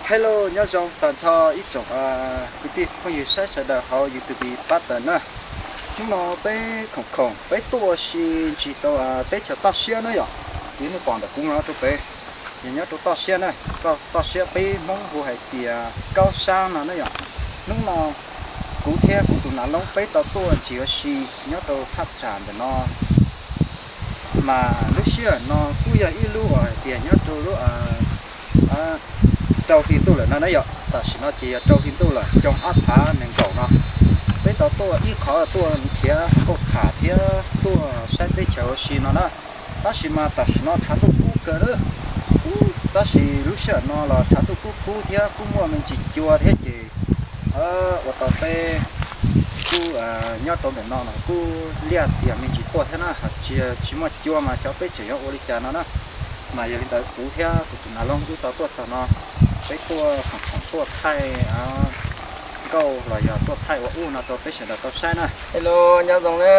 Hello, nyob zoo tag nrho ib tsoom kwv tij phooj ywg saib sawv daws hauv YouTube pab tawm na. Hnub no peb khoom khoom peb tuaj ua si ntsis rau teb chaws toj siab na yom. Yog nej pom ntawm kuv no rau pem, yog nyob rau toj siab na, toj siab peb Hmoob hu hais tias Kaub Sab no na yom. Hnub no kuv thiab kuv tus nav loob peb tau tuaj ntsis ua si nyob rau thaj tsam ntawm no. Mas lub sij hawm no kuj yog ib lub uas hais tias nyob rau lub rau hli ntuj lawm no na yom. Tam sim no ces yog rau hli ntuj lawm, xyoo ob phav nees nkaum no. Peb tau tuaj ib qho tuaj nrhiav hluas nkauj tham thiab tuaj saib teb chaws ua si no na. Tab sis mas tam sim no tshav ntuj kub kawg na, tab sis lub sij hawm no los tshav ntuj kub kub thiab kuj muaj me ntsis cua thiab ces ua tau peb kuj nyob rau ntawm no los kuj liaj txias me ntsis tuaj thiab na, hos tsis muaj cua mas xyov peb tseem yuav ua li cas no na. Mas yog li ntawd kuv thiab kuv tus nav loob wb tau tuaj txog no, peb tuaj khoom khoom tuaj thaij nkauj los yog tuaj thaij ua ub no rau peb sawv daws tau saib na. Hello, nyob zoo na.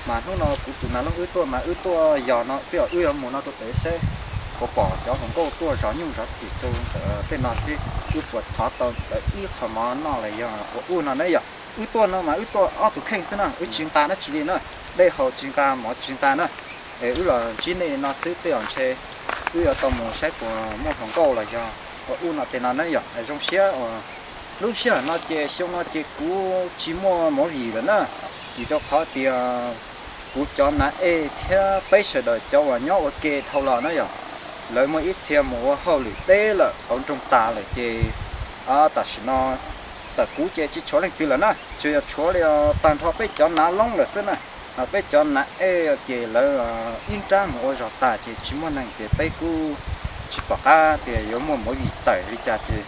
Mas hnub no kuv tus nav loob wb tuaj mas wb tuaj yog no, wb yog wb yuav mus no rau pem seb puas pom cov hluas nkauj tuaj zov nyuj zov twm rau ntawm tej no thiab wb puas thov tau ntawm ib qho mov noj los yog ua ub no na yom. Wb tuaj no mas wb tuaj ob tug kheej xwb na, wb tsis nqa dab tsi li na, dej haus tsis nqa mov tsis nqa na. Es wb los ntsib nej no xwb tej zaum ntshe wb yuav tau mus saib puas muaj hluas nkauj los yog ua ub no tej no na yom. Zoo siab uas lub sij hawm no ces xyoo no ces kuv tsis muaj movie lawm na, vim rau qhov tias kuv cov nav ej thiab peb sawv daws cov uas nyob ua ke dhau los na yom, lawv muaj ib txhia mus ua hauj lwm deb lawm hauv nroog tas lawm ces tam sim no ntawm kuv ces tsis tshuav leej twg lawm na, tsuas yog tshuav li tag nrho peb cov nav loob lawm xwb na. Peb cov nav ej ces lawv ib nrab mus ua zog tas ces tsis muaj neeg ces peb kuj tsis pom qab tias yuav muaj movie tawm li cas ces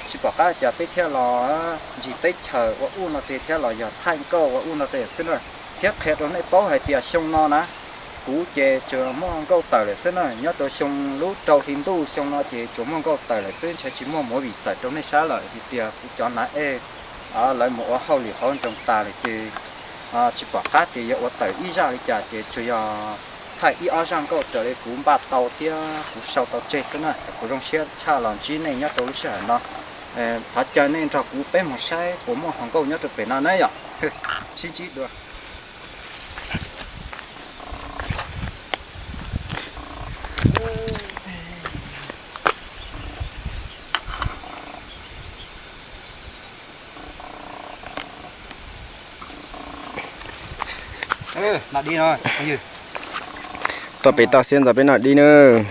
tsis pom qab cas peb thiaj los ntsis teb chaws ua ub no tej thiab los yog thaij nkauj ua ub no tej xwb na. Thiab qhia rau nej paub hais tias xyoo no na, kuv ces tsuas muaj nkauj tawm lawm xwb na. Nyob rau xyoo lub rau hli ntuj xyoo no ces tsuas muaj nkauj tawm lawm xwb, ntshe tsis muaj movie tawm rau nej saib lawm vim tias kuv cov nav ej lawv mus ua hauj lwm hauv nroog tas lawm ces tsis pom qab tias yuav ua tawm ib zaj li cas ces tsuas yog thaij ib ob zaj nkauj raws li kuv npaj tau thiab kuv sau tau tseg xwb na. Kuv zoo siab tshaj los ntsib nej nyob rau lub sij hawm no. Thov caw nej nrog kuv peb mus saib puas muaj hluas nkauj nyob rau pem no na yom. Sib ntsib dua. Tuaj pem toj siab ntxov peb noj dib nawb.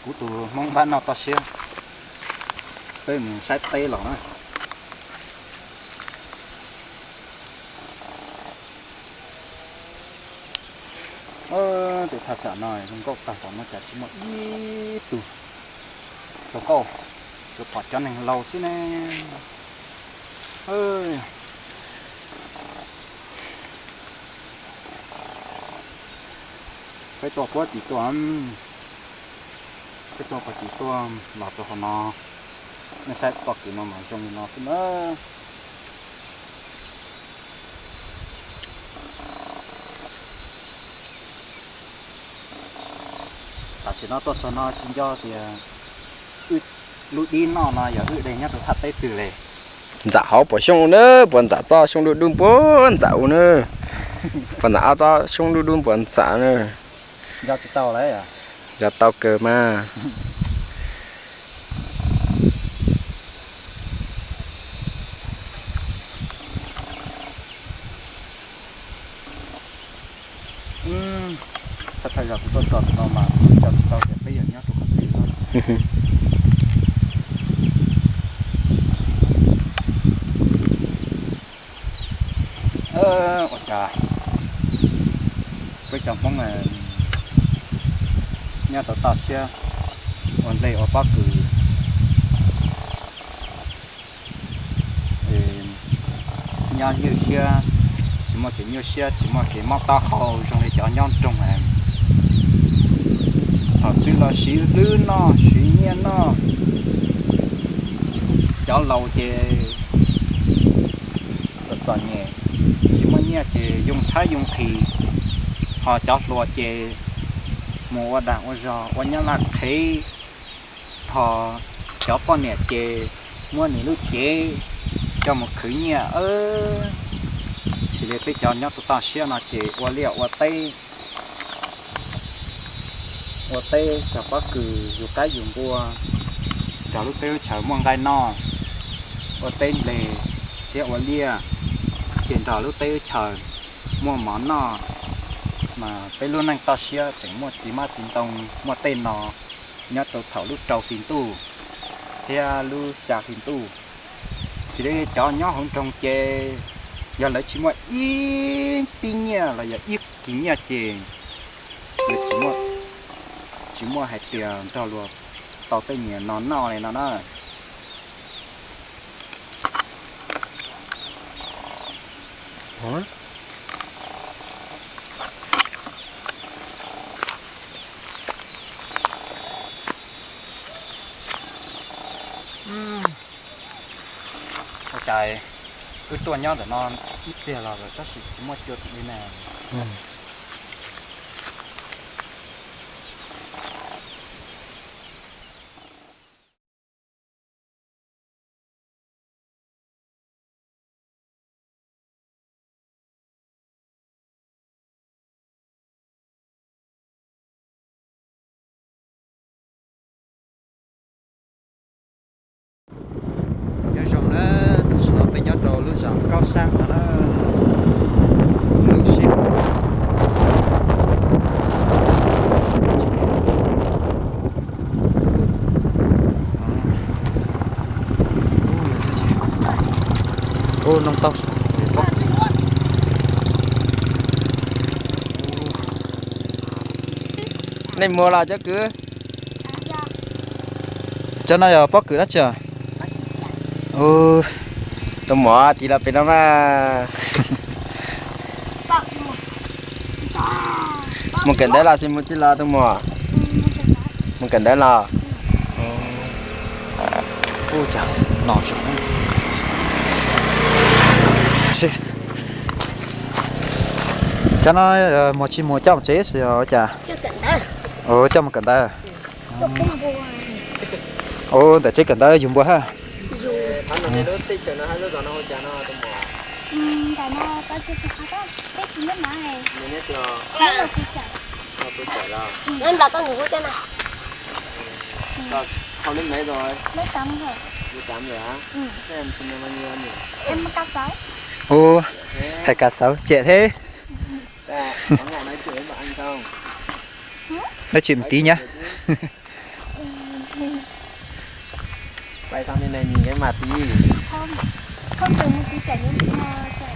Kuv tus Hmoob npab noj toj siab, peb mus saib teb los na. Tus thaj tsam no zoo nkauj tag npaum no cas tsis muaj ib tug hluas nkauj, tsuas pom cov neeg laus xwb ne. Peb tuaj puag tim tuaj, peb tuaj puag tim tuaj los rau hauv no, nej saib txoj kev no mas zoo li no xwb na. Tam sim no tuaj txog no tsis nco tias wb lub dib noj no yog wb de nyob rau thaj teb twg li. Ntxam hauv puas xyooj na, puas ntxam txoj xyoob dub dub puas ntxam u na, puas ntxam ob txoj xyoob dub dub puas ntxam na. Nco tsis tau lawm. Nco tau kawg mas. Thawj thawj zaug kuv tuaj txog no mas kuv nco tsis tau tias peb yog nyob rau qhov twg no. Ua cas peb cov Hmoob nyob rau toj siab ua nplej ua pob kws, nyob ywj siab, tsis muaj kev nyuaj siab, tsis muaj kev mob taub hau zoo li cov nyob nroog. Thaum twg los siv hlwb noj siv nyiaj noj, cov laus ces txom txom nyem, tsis muaj nyiaj ces yoo tshaib yoo nqhis, ho cov hluas ces mus ua dag ua zog ua nyab laj qhev, ho Cov poj niam ces muab nws lub cev coj mus khwv nyiaj. Tab sis li peb cov nyob rau toj siab no ces ua liaj ua teb, ua teb cog pob kws yug qaib yug npua, nrog lub teb lub chaws muaj nqaij noj, ua teb nplej thiab ua liaj, ces nrog lub teb lub chaws muaj mov noj. Mas peb lub neej toj siab tseem muaj txiv hmab txiv ntoo, muaj tej no nyob rau thaum lub rau hli ntuj thiab lub xya hli ntuj. Tab sis li cov nyob hauv nroog ces yog lawv tsis muaj ib pib nyiaj los yog ib kis nyiaj ces tsis muaj hais tias nrog luag tau tej niag no noj li no na. Ua cas wb tuaj nyob ntawm no ib pliag los tab sis tsis muaj cua tim li na. Nyob zoo na, tam sim no peb nyob rau lub zos Kaub Sab no na, lub sij hawm Ub, noo tau. Nej muag los cov kwv? Cov no yog pob kws dab tsi? Tus muam tig los pem no mas. Mus kawm ntawv los sis mus txij los tus muam? Mus kawm ntawv los. Cov no muag tsis muag coj mus tsev xwb os cas? Coj mus kawm ntawv. Ub, ntawm tsev kawm ntawv yug npua hab. Ub, hais kav xauv ciam thiab. Nói chuyện một tí nhé. Quay sang bên này nhìn cái mặt tí. Không, không cần thì chỉ cần những gì mà chảy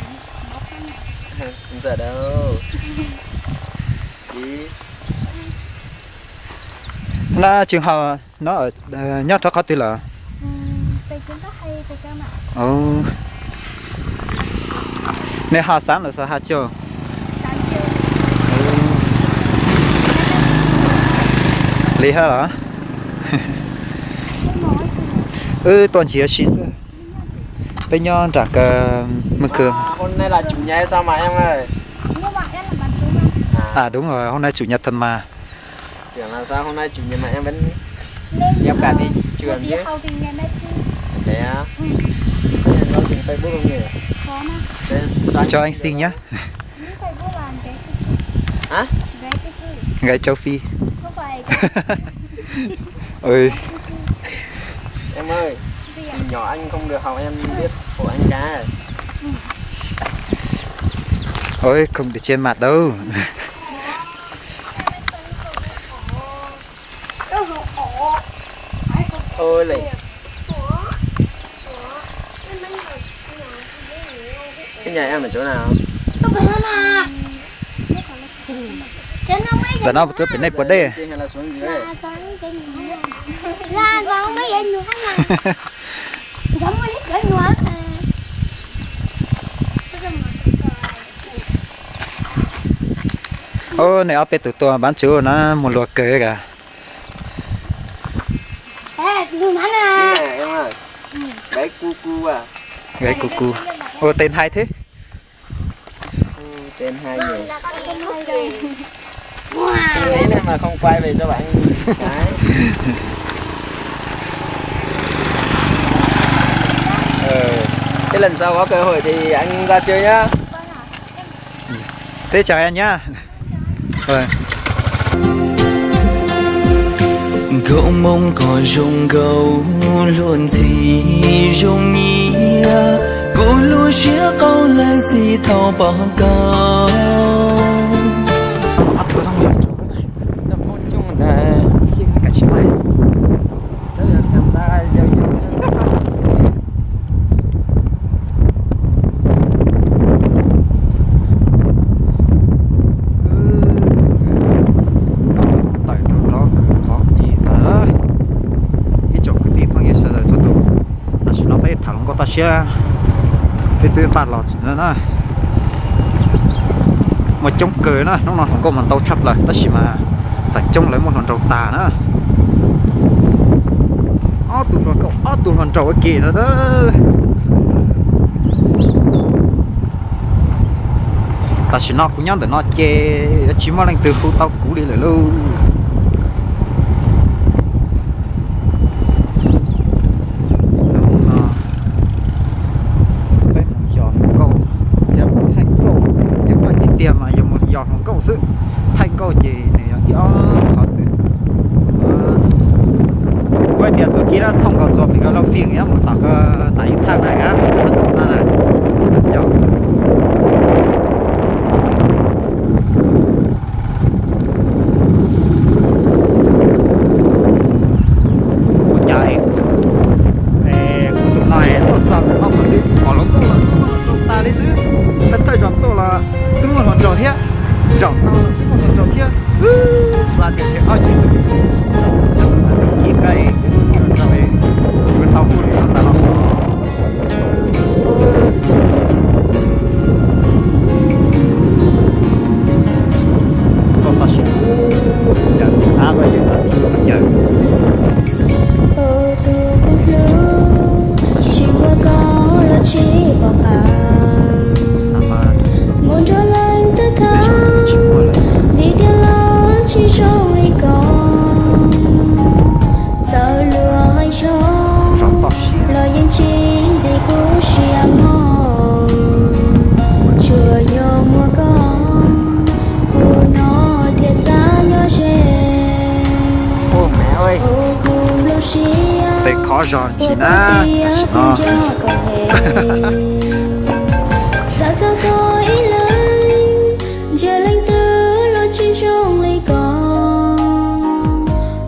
máu không. Không sợ đâu. Tí. Nó trường học nó ở, ờ, nyob rau qhov twg lawm? Nej ho xav lawm xav ha cog? Li hab los? Wb tuaj nrhiav si xwb. Peb nyob nram kawg Mường Khương. À, đúng rồi, hôm nay chủ nhật thật mà. Tưởng là sao hôm nay chủ nhật mà em vẫn, em cả đi trường chứ. Thế á? Thế em có dùng Facebook không nhỉ? Cho anh xin nhé. Hả? Gái châu Phi. Ôi. Em ơi, từ nhỏ anh không được học em biết của anh cả. Ôi, không được trên mặt đâu. Ôi lị. Cái nhà em ở chỗ nào? Ntawm no twb pem nej puas dej? Ub, nej ob peb tus tuaj npab tsuv na, muaj luag kawg. Gái cu cu. Ua tes hais thiab. Tên hay nhỉ? Suy nghĩ này mà không quay về cho bạn. Đấy. Lần sau có cơ hội thì anh ra chơi nhá. Thế chào em nhá. Rồi. Nkauj Hmoob ko zoo nkauj, luag ntxhi zoo nyiam, kuv lub siab qau lawv txi thaum pom koj. Ob tug no, kav tsij pais. Tawm rau nrov kws qhov ib tag, ib tsoom kwv tij phooj ywg sawv daws txhua tus, tam sim no peb tham hluas nkauj toj siab, peb twb npaj los tsis na. Muaj coob kawg na, hnub no hluas nkauj mas ntau tshaj plaws tab sis mas feem coob lawv muab hluas nraug tas na. Ob tug hluas nkauj, ob tug hluas nraug ua ke ntag. Tam sim no kuv nyob ntawm no ces yuav tsis muaj leej twg hu tau kuv li lawm lauj. Hnub no peb mus yos hluas nkauj, yog mus thaij nkauj, yog muaj tiag tiag mas yog mus yos hluas nkauj xwb. Thaij nkauj ces nws yog ib ob qhov xwb. Kuv hais tias txuas kiag thooj nkaus txuas pem ko Looj Fij, mus tom ko Ntais Yus Thaj na, yog. Ua cas kuv tus no tuaj txog ntawm no mas twb pom hluas nkauj los tuaj muaj hluas nraug tas li xwb. Thawj thawj zaug tuaj los twb muaj hluas nraug thiab, zaum no los twb muaj hluas nraug thiab. Xav tias ces ob yim tus, zaum no tus kis qai yuav tsis muaj hluas nraug, yuav tau hu li no tas los. Koj tab sis cas txiv qab los yog tab sis cawm. Tus kuv hlub, tsis muaj koj los tsis pom qab, mus nrog leej twg tham, vim tiag los tsis zoo li ko. Txawm luag hais zoo los yeej tsis ntxim kuv siab mog. Tsuas yog muaj koj, kuv no thiaj xav nyob ze. Ua kuv nplooj siab, peb qhov zog ua tsis na, kuv tias kuv nco koj heev. Xav txog koj ib leeg, ntsia leej twg los tsis zoo li ko.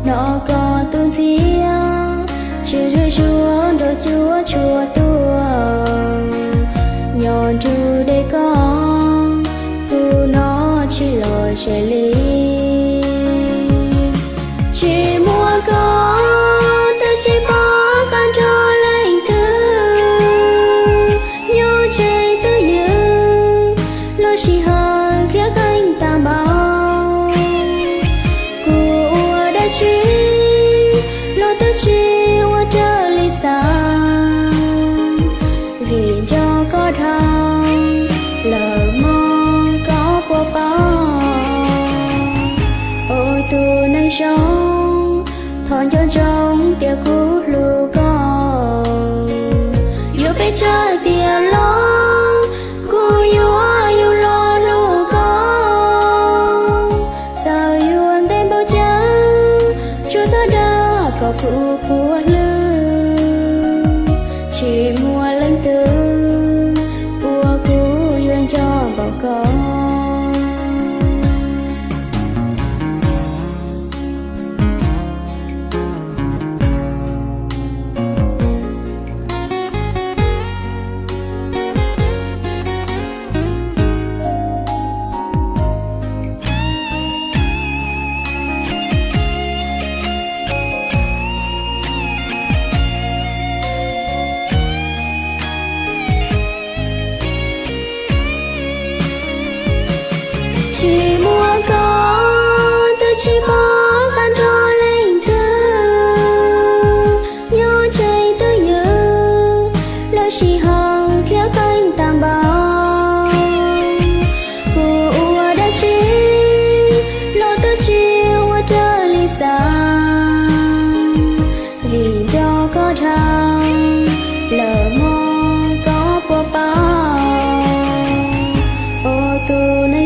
Hnov koj tus ntxhiab, tsis zej zuag nrog cuab tshuam tuaj, nyob nrug deb koj, kuv no tsis lom zem li. Tsis muaj koj, twb tsis pom qab nrog leej twg, nyob tsev twj ywm, los sij hawm khiav qees tag npaum. Kuv ua dab tsi los twb tsis ua raws li xav, vim nco koj dhau, lawm mog koj puas paub. Ua tus neeg zoo, thov nco ntsoov tias kuv hlub koj. Yuav pes tsawg tiam los, kuv yuav yug los hlub koj. Txawm yuav ntev npaum cas, tsuas txog dag koj kuv puav hlwb. Tsis muaj leej twg uas kuv yuav nco npaum koj.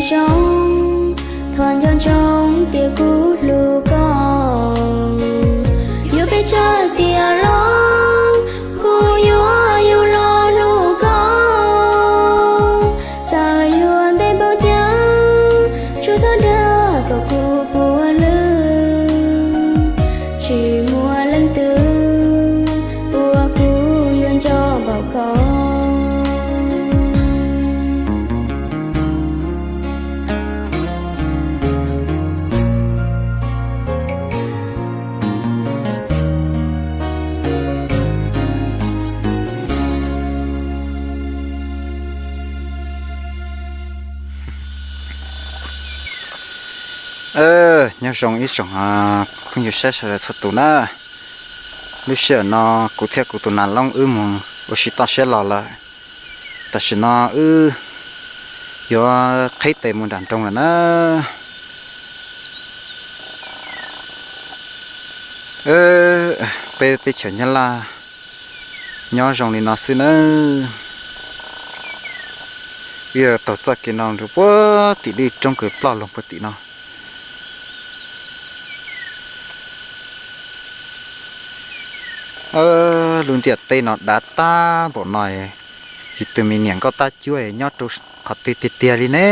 Zoo, thov nco ntsoov tias kuv hlub koj, yuav pes tsawg tiam los kuv yuav yug los hlub koj. Txawm yuav ntev npaum cas, tsuas thov dag kom kuv puav leej tsis muaj leej twg uas kuv yuav nco npaum koj. Nyob zoo ib tsoom phooj ywg saib sawv daws txhua tus na. Lub sij hawm no kuv thiab kuv tus nas loob wb mus ua si toj siab los lawm. Tam sim no wb yuav qhib tes mus nram nroog lawm na. Peb teb chaws Nyab Laj nyob zoo li no xwb nawb. Wb yuav taug txoj kev no rau puag tim lub roob kws ploj loo puag tim no. Lub ntiaj teb no dav tag npaum no, yus tus me niam nkauj tab cuab nyob rau qhov twg tiag tiag li ne?